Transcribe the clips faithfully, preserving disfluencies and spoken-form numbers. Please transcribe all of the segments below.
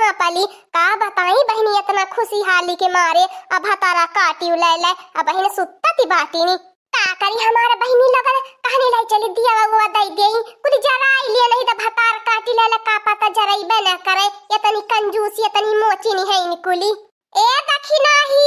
ना पली। का बताई बहिनी, इतना खुशहाली के मारे अब भतारा काटियो ले ले, अब बहिन सुत्तती बाटिनी। का करी हमार बहिनी लोगन, कहनी लाई चली दिया उआ दई देई, कुछ जराई लिया, नहीं त भतार काटी ले ले, का पता जरइबे न करे, इतनी कंजूसी, इतनी मोचिनी है इनकुली। ए दखिनाही,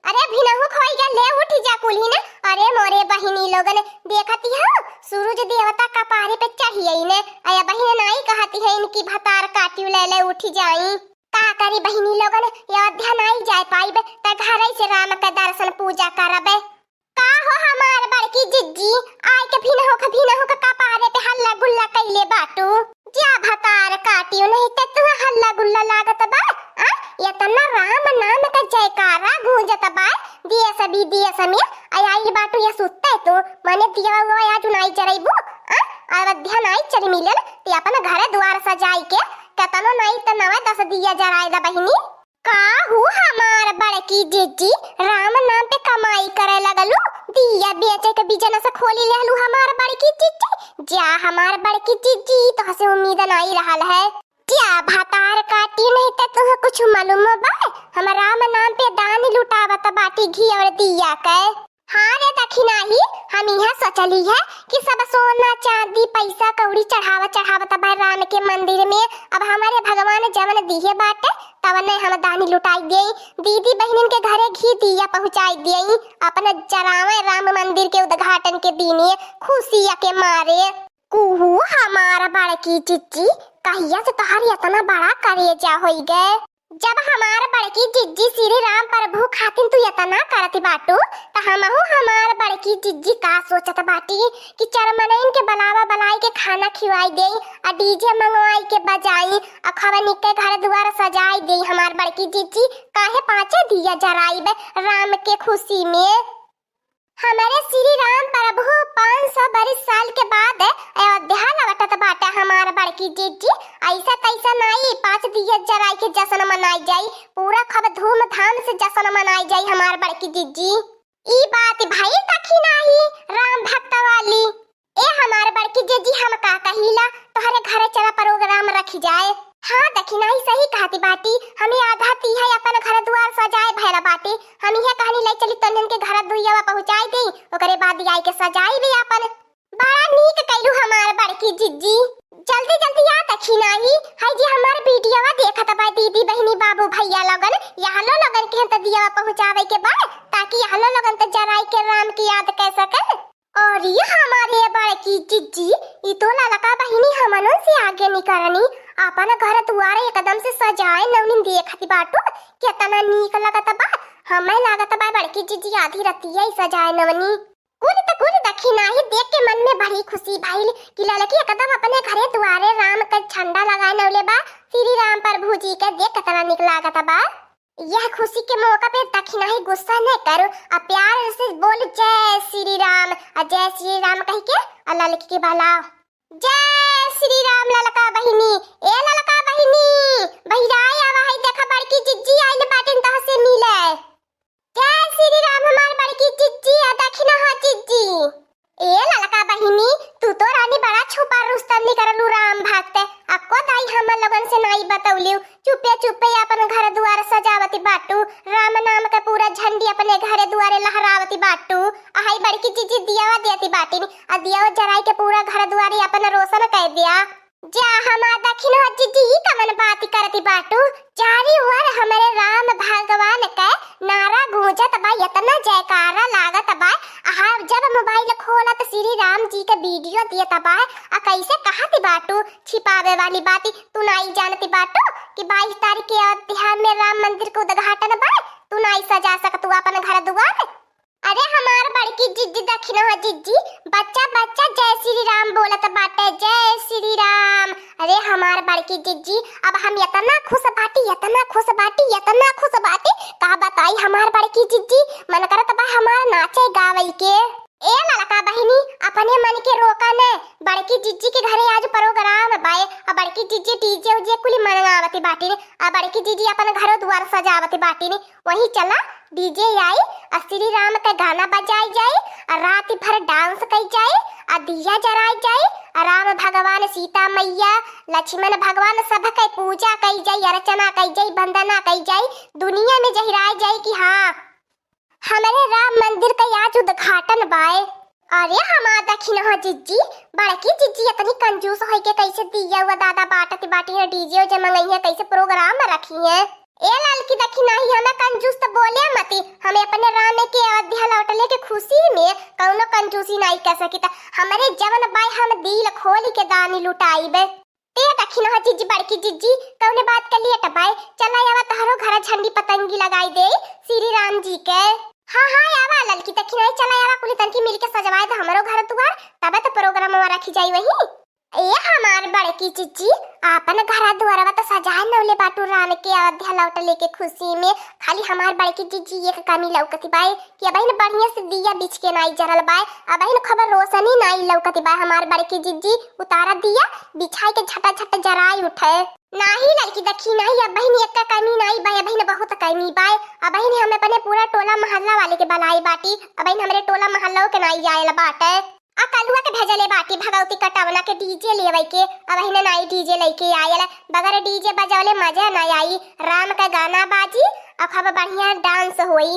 अरे भिनहु खोई गया, ले उठी जा कुल्ही ने। अरे मोरे बहिनी लोगन, देखती हो सूरज देवता कपारे पे चढ़ी आई ने। अया बहिन नाई कहती है इनकी भतार काटियो ले ले उठी जाई। का करी बहिनी लोगन, अयोध्या नाई जाए पाइबे, त घरे से राम के दर्शन पूजा करबे। का हो हमार बड़की जिज्जी, आइ के भिनहु के, भिनहु के कपारे पे हल्ला गुल्ला कइले बाटू? जा भतार काटियो, नहीं ते तू हल्ला गुल्ला लागत बा। आ, इतना राम नाम के जयकारा गूंजत बा, देश विदेश में, आ आई बाटू ये सुत्ते तू, मने दिया वो आज नाई जरइबू, आ, अयोध्या नाई चल मिलल, ते अपन घर द्वार सजाई के, केतनो नाई त नवा दस दिया जराए दा बहिनी। का हु हमार बड़की जिज्जी, राम नाम पे कमाई करे लगलू, दिया बेचे के बिजनेस खोली लेहलू हमार बड़की जिज्जी। जा हमार बड़की जिज्जी, तोहसे उम्मीद नाई रहल है। जा भतार काटी, नहीं त तुह कुछ मालूम बा, हम राम नाम पे दान लुटावत बाटी घी और दिया के। हाँ रे दखिनाही, हम इहे सोचली है कि सब सोना चांदी पैसा कौड़ी चढ़ावत चढ़ावत बा राम के मंदिर में। अब हमारे भगवान जवन दिहे बाटे तवने हम दानी लुटाई देई, दीदी बहिनिन के घरे घी दिया पहुँचाई देई, अपन जरावे राम मंदिर के उद्घाटन के दिने खुशिया के मारे। कुहू हमार बड़की जिज्जी, कहिया से तोहार इतना बड़ा करेजा होई गए? जब हमार बड़की जिज्जी श्री राम प्रभु खातिन तू इतना करत बाटू, त हमहू हमार बड़की जिज्जी का सोचत बाटी कि चरमनइन के बलावा बलाई के खाना खिवाई देई, आ डीजे मंगवाई के बजाई, आ खवनी के घर दुआर सजाई देई। हमार बड़की जिज्जी, काहे पाँचे दिया जराइबे राम के खुशी में? हमरे श्री राम प्रभु पाँच सौ बरिस साल के बाद अयोध्या लौटत बाटे हमार बड़की जिज्जी। ऐसा तैसा नाई, पाँच दिया जराई के जश्न मनाई जाई, पूरा खूब धूमधाम से जश्न मनाई जाई हमार बड़की जिज्जी। ई बात भई दखिनाही राम भक्त वाली। ए हमार बड़की जिज्जी, हम का कहिला, तोहरे घरे चला प्रोग्राम रखी जाए। हाँ दखिनाही सही कहती बाटी, हमी आधा तीहे अपन घर दुआर सजाए भैला बाटी, हम इहे कहनी ले चली तोहन के घर दुइयावा पहुँचाई देई, ओकरे बाद आई के सजाई भी अपन। बड़ा नीक कइलू हमार बड़की जिज्जी, जल्दी जल्दी आ दखिनाही। हाय जी हमार वीडियोवा देखत बा दीदी बहिनी बाबू भैया लोगन, यहलो लोगन के त दियावा पहुँचावे के बा, ताकि यहलो लोगन त जराई के राम की याद कर सके। अरे हमारे बड़की जिज्जी, ई तो ललका बहिनी हमनन से आगे निकरनी, अपन घर दुआर एकदम से सजाए नवनी। देखत बाटू केतना नीक लगत बा। हमें लागत बा बड़की जिज्जी आधी रतिया ही सजाए नवनी। कुल त कुल दखिनाही देख के मन में बड़ी खुशी भइल कि ललकी एकदम अपने घरे दुआरे राम के झंडा लगाए नवले बा, श्री राम प्रभु जी के। देख केतना नीक लागत बा। यह खुशी के मौका पे दखिनाही गुस्सा न करो, आ प्यार से बोल, "जय श्री राम," आ "जय श्री राम" कह के आ ललकी के बहलाओ। जय श्री राम ललका बहिनी, ए ललका बहिनी, बहिराई आवा है, देखा बड़की जिज्जी आइल बाटिन तोहसे मिले। जय श्री राम हमार बड़की जिज्जी, आ दखिना हो जिज्जी। ए ललका बहिनी, तू तो रानी बड़ा छुपा रुस्तम निकरलू राम भक्त। अक्को दाई हमर लोगन से नाई बतौलियो, चुपे चुपे अपन घर दुआर सजावती बाटू, राम नाम के पूरा झंडी अपने घरे दुआरे लहरावती बाटू। अहाई बड़की जिज्जी दियावा देती बाटिन, आ दियावा जराई के पूरा घर दुआरी अपन रोशन कर दिया। जा हमार दखिन हो जिज्जी, ई कवन बात करती बाटू? चारी ओर हमरे राम भगवान के नारा गूंजत बा, इतना जयकारा लागत बा। आ जब मोबाइल खोलत श्री राम जी के वीडियो दियत बा, आ कैसे कहती बाटू? छिपावे वाली बात तू नाई जानती बाटू कि बाईस तारीख के अयोध्या में राम मंदिर के उद्घाटन बा, तू नाई सजा सकतू अपन घर दुआर? अरे हमार बड़की जिज्जी दखिन हो जिज्जी, बच्चा बच्चा जय श्री राम बोलत बाटे, जय श्री राम। अरे हमार बड़की जिज्जी, अब हम इतना खुश बाटी, इतना खुश बाटी, इतना खुश बाटी, का बताई हमार बड़की जिज्जी, मन करत बा हमार नाचे गावे के। ए ललका बहिनी, अपने मन के रोका ने, बड़की जिज्जी के घरे आज प्रोग्राम बाए, आ बड़की जिज्जी डीजे उजे कुली मंगावती बाटिन, आ बड़की जिज्जी अपन घरो दुआर सजावती बाटिन, वहीं चला DJ आई, आ श्री राम के गाना बजाई जाई, आ रात भर dance कई जाई, आ दिया जराई जाई, आ राम भगवान, सीता मैया, लक्ष्मण भगवान, सब के पूजा कई जाई, अर्चना कई जाई, वंदना कई जाई, दुनिया में जहिराई जाई कि हाँ, हमरे राम मंदिर के आज उद्घाटन बाय। अरे हमार दखिनहा जिज्जी, बड़की जिज्जी इतनी कंजूस होई के कैसे दिया हुआ दादा बाटत बाटी है, DJ जे मंगई है, कैसे program रखी है। ए ललकी दखिनही, हमें कंजूस तो बोले मती, हम अपने राम के अयोध्या लौटले के खुशी में कौनो कंजूसी नाई कर सकी। त हमरे जवन बाय हम दिल खोल के दानी लुटाइबे। ते दखिनहा जिज्जी, बड़की जिज्जी, कौने बात के late बाय? चला आवा, तोहरो घर झंडी पतंगी लगाई दे श्री राम जी के। हाँ, हाँ, आवा ललकी दखिनही, चला आवा, कुली तनकी मिल के सजवाए दे हमरो घर दुआर, तबे तो program रखी जाई वही। ए हमार बड़की जिज्जी, आपन घर दुआरवा तो सजाए नौले बाटू राम के अयोध्या लौटले के खुशी में। खाली हमार बड़की जिज्जी एक कमी लौकती बाय कि अबहिन बढ़िया से दिया बिछ के नाई जरल बाय, अबहिन खबर रोशनी नाई लौकती बाय। हमार बड़की जिज्जी उतारा दिया, बिछाई के झटा झट जराई उठे। नाही ललकी दखिनही, अबहिन एक कमी नाई बाय, अबहिन बहुत कमी बाय। अबहिन हम अपने पूरा टोला मोहल्ला वाले के बलाई बाटी, अबहिन हमरे टोला मोहल्ला के नाई आयल बाटे। आ कलुआ के भेजले बाटी भगवती कटवना के DJ लेवे के, अबहिन नाई DJ लेके आयल। बगैर DJ बजौले मजा ना आई। राम का गाना बाजी, अब खूब बढ़िया dance होई।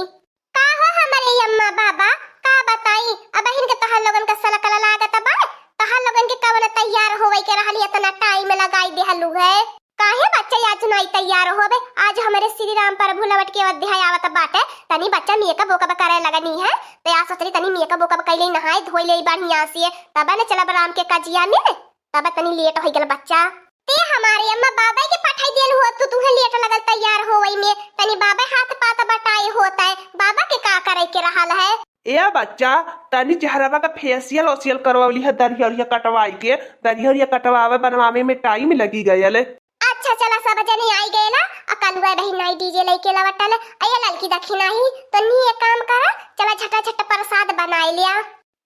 का हो हमरे अम्मा बाबा, का बताई, अबहिन के तोहर लोगन का सलकल लागत बा। तोहर लोगन के कवन तैयार होवे के रहली, इतना time लगाई देहलू है। काहे बच्चा आज नाई तैयार होबे? आज हमरे श्री राम प्रभु लौट के अयोध्या आवत बाटे। तनी बच्चा makeup वेकअप करे लगनी है, तो आज सोचली तनी makeup वेकअप कैले, नहाए धोए ले बढ़िया से, तब न चलब राम के कजिया में। तब तनी late हो गल बच्चा। ते हमारे अम्मा बाबा के पठाई देल हो तू, तुहे late लगल तैयार होवई में। तनी बाबा हाथ पात बटाए होता है, बाबा के का करे के रहल है? ए बच्चा, तनी चेहरवा का facial ओशियल करवली है, दढ़िया उढ़िया कटवाई के। दढ़िया उढ़िया कटवावे बनवावे में time लगी गयल। अच्छा चला, सब जने आई गए ना, आ कलुआ बहिन नाई DJ लेके लवटल। अये ललकी दखिनही, तो नी एक काम करा, चला झटा झट प्रसाद बनाए लिया।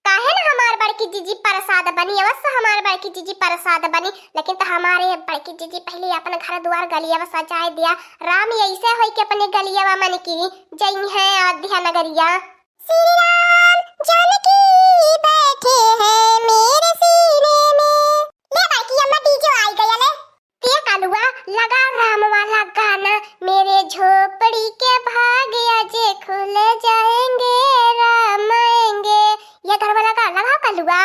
काहे ना हमार बड़की जिज्जी प्रसाद बनी, अवश्य हमार बड़की जिज्जी प्रसाद बनी, लेकिन तो हमारे बड़की जिज्जी पहले अपन घर दुआर गलियावा सजाए दिया। राम ऐसे होई के अपने गलियावा मन की जई है अयोध्या नगरिया। श्री राम जानकी बैठे हैं मेरे सीने में। ले बड़की अम्मा DJ आई गया ले। ते कलुआ लगा राम वाला गाना, मेरे झोपड़ी के भाग आज खुल जाएंगे, राम आएंगे। ये गरबा लगा, लगाओ कलुआ।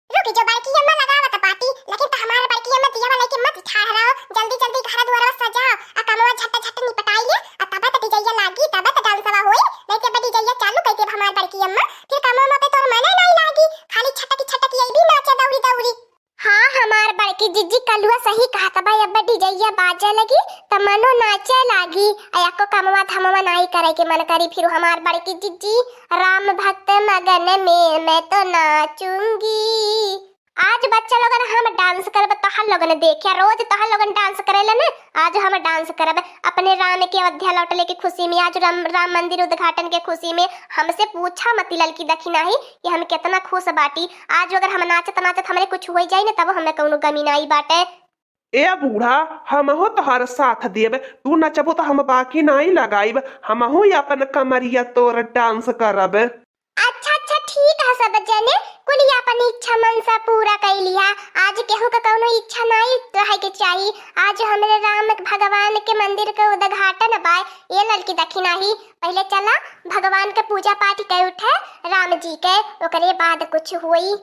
रुक जो बड़की अम्मा लगावत बाटी, लेकिन तो हमार बड़की अम्मा दिया वाला के मत ठाहराओ, जल्दी जल्दी घर दुआरवा सजाओ, आ कमवा झट झट निपटाई ले, आ तबे तो DJ लागी, तबे तो डांसवा होई, नहीं तो DJ चालू कर देब हमार बड़की अम्मा, फिर कमवा पे तोर मने नहीं लागी, खाली छटकी छटकी ये भी नाचे दौड़ी दौड़ी। हाँ, हमार बड़की जिज्जी कलुआ सही कहत बा, अब DJ बाजे लगी, त मनो नाचे लागी, आ एको कमवा धमवा नाई करे के मन करी, फिर हमार बड़की जिज्जी, राम भक्त मगन में मैं तो नाचूंगी। आज बच्चा लोगन हम dance करब, तोहर लोगन देखिया, रोज तोहर लोगन dance करेला ने, आज हम dance करब अपने राम के अयोध्या लौटले की खुशी में। आज राम, राम मंदिर उद्घाटन के खुशी में। हमसे पूछा मती ललकी दखिनही कि हम कितना खुश बाटी। आज अगर हम नाचत नाचत हमरे कुछ हो जाई ना, तब हमें कौनो गमी नाई बाटे। ए बूढ़ा, हमहू तोहर साथ देब, तू नचबू तो हम बाकी नाई लगाइब, हमहू अपन कमरिया तोर dance करब। अच्छा, अच्छा, ठीक है सब जने, कुल अपन इच्छा मनसा पूरा कई लिया। आज केहू के कौनो इच्छा नाई रहे के चाही। आज हमरे राम भगवान के मंदिर के उद्घाटन बा। ए ललकी दखिनही, पहले चला भगवान के पूजा पाठ कर उठे राम जी के, ओकरे बाद कुछ होई।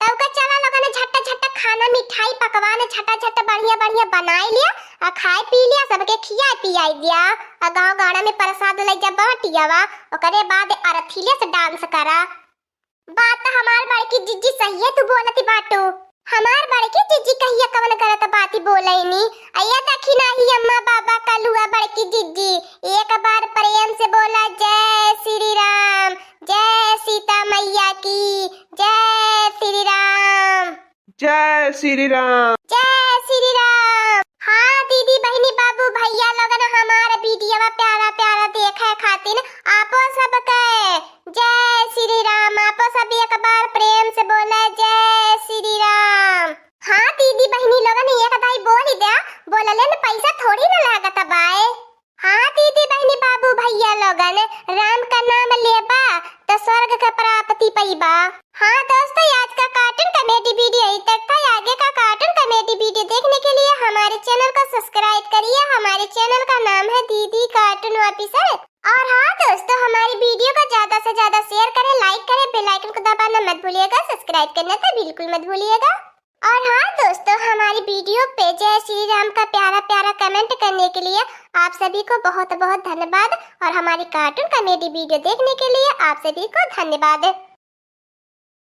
तब का चला लोगन झट झट खाना मिठाई पकवान झटा झट बढ़िया बढ़िया बनाई लिया, आ खाए पी लिया, सबके खियाए पियाई दिया, आ गाँव गाड़ा में प्रसाद ले जा बाँटियावा, ओकरे बाद अरथिले से dance करा। बात तो हमार बड़की जिज्जी सही है, तू बोलती बाटू। हमार बड़की जिज्जी कहिया कवन गलत बात बोलैनी? अये दखिनही अम्मा बाबा कलुआ बड़की जिज्जी, एक बार प्रेम से बोला, जय श्री राम, जय सीता मैया की, जय श्री राम। जय श्री राम। जय श्री राम। हाँ दीदी, बहिनी, बाबू, भैया लोगन, हमार वीडियोवा प्यारा प्यारा देखे खातिर आपो सबके जय श्री राम। आपो सब एक बार प्रेम से बोले, जय श्री राम। हाँ दीदी, बहिनी लोगन, एक दाई बोली द्या, बोलले में पैसा थोड़ी ना लागत बाय। हाँ दीदी, बहनी, बाबू, भैया लोगन, राम का नाम लेबा त स्वर्ग के प्राप्ति पइबा। हाँ दोस्तों, आज का cartoon comedy video यहीं तक था। आगे का cartoon comedy video देखने के लिए हमारे channel को subscribe करिए। हमारे channel का नाम है दीदी Cartoon Officer। और हाँ दोस्तों, हमारी video को ज्यादा से ज्यादा share करें, like करें, bell icon को दबाना मत भूलिएगा, subscribe करना तो बिल्कुल मत भूलिएगा। और हाँ दोस्तों, हमारी video पे जय श्री राम का प्यारा प्यारा comment करने के लिए आप सभी को बहुत बहुत धन्यवाद और हमारी cartoon comedy video देखने के लिए आप सभी को धन्यवाद।